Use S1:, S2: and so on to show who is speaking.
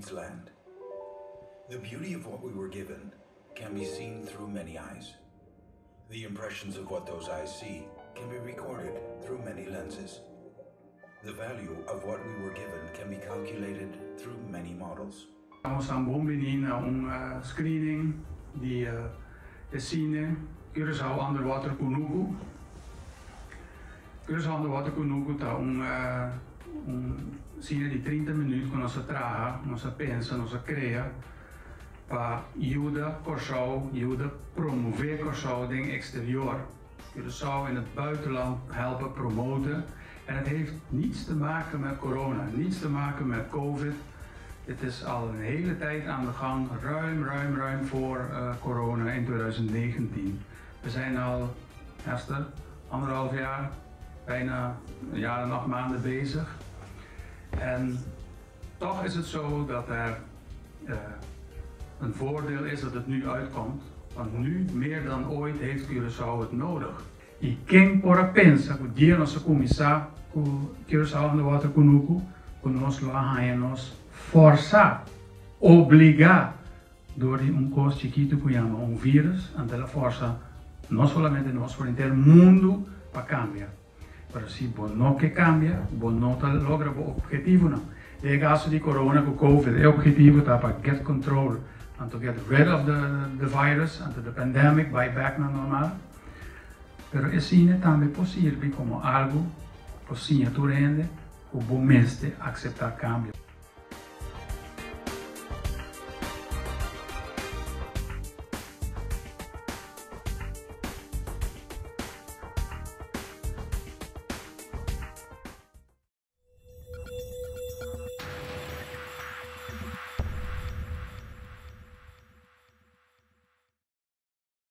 S1: its land. The beauty of what we were given can be seen through many eyes. The impressions of what those eyes see can be recorded through many lenses. The value of what we were given can be calculated through many models.
S2: Nos a bon bini na un screening di e cine Curaçao Underwater Kunuku. Curaçao Underwater Kunuku ta un cine di 30 minuut ku nos a traha, nos a pensa, nos a krea pa yuda Kòrsou, yuda promové Kòrsou den eksterior. Curaçao in het buitenland helpen promoten. En het heeft niets te maken met corona, niets te maken met COVID. Het is al een hele tijd aan de gang, ruim, ruim, ruim voor corona in 2019. We zijn al, Esther, 1,5 jaar, bijna een jaar en 8 maanden bezig. En toch is het zo dat er een voordeel is dat het nu uitkomt. Want nu meer dan ooit heeft Curaçao het nodig. I ken por a pensa ku dia nos a kuminsá ku Curaçao Underwater Kunuku, ku nos lo a haña nos forsá, obligá dor di un kos chikitu ku yama un virus, anto el a forsa no solamente nos, pero henter mundu pa kambia. Pero si bo no ke kambia, bo no ta logra bo ophetivonan. Den kaso di corona ku COVID, e ophetivo ta pa get control and to get rid of the virus and to the pandemic, bai back na normal. Pero esei tambe por sirbi komo algu pa siña tur hende ku bo mester aseptá kambio.